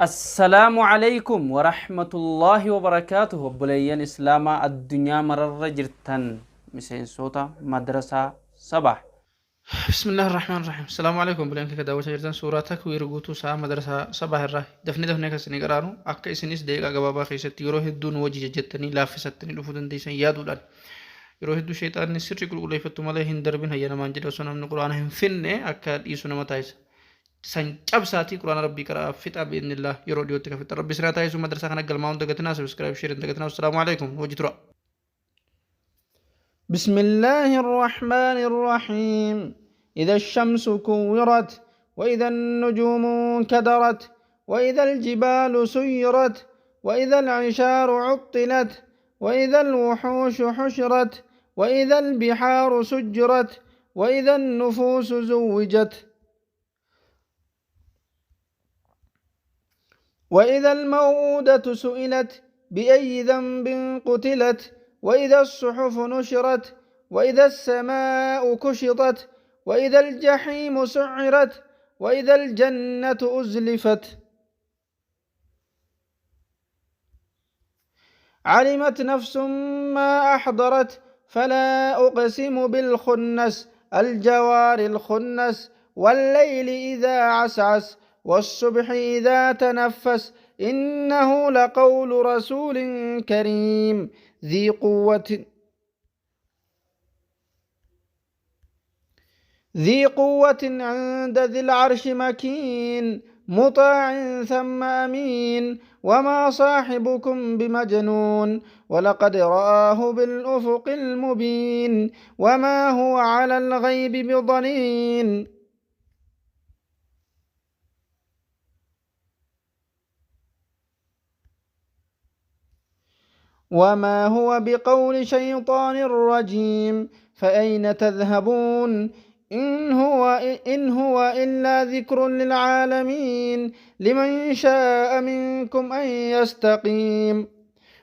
Assalaamu Aleeykum Warahmatullaahi Wabarakaatuh Obboleeyyan Islaamaa addunyaa mararra jirtan miseensoota madrasaa Sabah. Bismillah ar-Rahmaan ar-Rahiim. Salaamu alaikum obboleen kee daawwachaa jirtan suuraa takwiir guutuu isaa madrasaa Sabah irraa dafnee dafnee akka isinii qaraanu akka isinis daqiiqaa gabaabaa keessatti yeroo hedduu nu wajji jajjattanii laaffisattanii dhufuu dandeessan yaaduudhaan yeroo hedduu sheexaanni sirrii qulqulleeffattu malee hin darbin hayya namaan jedha osoo namni quraana hin finne akka dhiisu nama taasisa. San cabsaatii quraana rabbii qara'aa fixaa bi'iznillah yeroo dhiyootti ka fixan rabbi isin haa taasisu madrasaa kana galmaa'uun dagatinaa subscribe share hin dagatinaa assalaamu alaikum hojii tura. بسم الله الرحمن الرحيم إذا الشمس كورت وإذا النجوم انكدرت وإذا الجبال سيرت وإذا العشار عطلت وإذا الوحوش حشرت وإذا البحار سجرت وإذا النفوس زوجت وإذا الموءودة سئلت بأي ذنب قتلت وإذا الصحف نشرت وإذا السماء كشطت وإذا الجحيم سعرت وإذا الجنة أزلفت علمت نفس ما أحضرت فلا أقسم بالخنس الجوار الخنس والليل إذا عسعس والصبح إذا تنفس إنه لقول رسول كريم ذي قوة ذي قوة عند ذي العرش مكين مطاع ثم أمين وما صاحبكم بمجنون ولقد رآه بالأفق المبين وما هو على الغيب بضنين وما هو بقول شيطان رجيم فأين تذهبون إن هو إلا ذكر للعالمين لمن شاء منكم أن يستقيم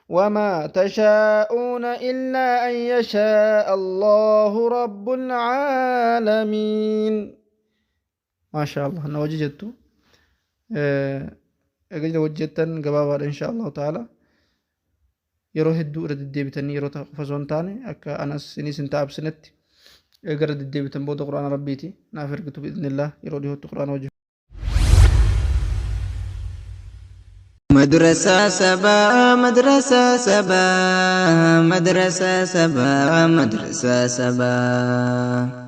وما تشاءون إلا أن يشاء الله رب العالمين. Maashaa Allah na wajji jettu egaa wajji jettan gabaabaadha insha Allahu ta'ala yeroo hedduu irra deddeebitanii yeroo takka qofa osoo hin taane akka anas isinis hin taabsinetti eega irra deddeebitan booda quraana rabbiiti naaf ergitu bi'iznillah yeroo dhihootti quraana wajji Madrasaa sabaa madrasaa sabaa madrasaa sabaa madrasaa sabaa.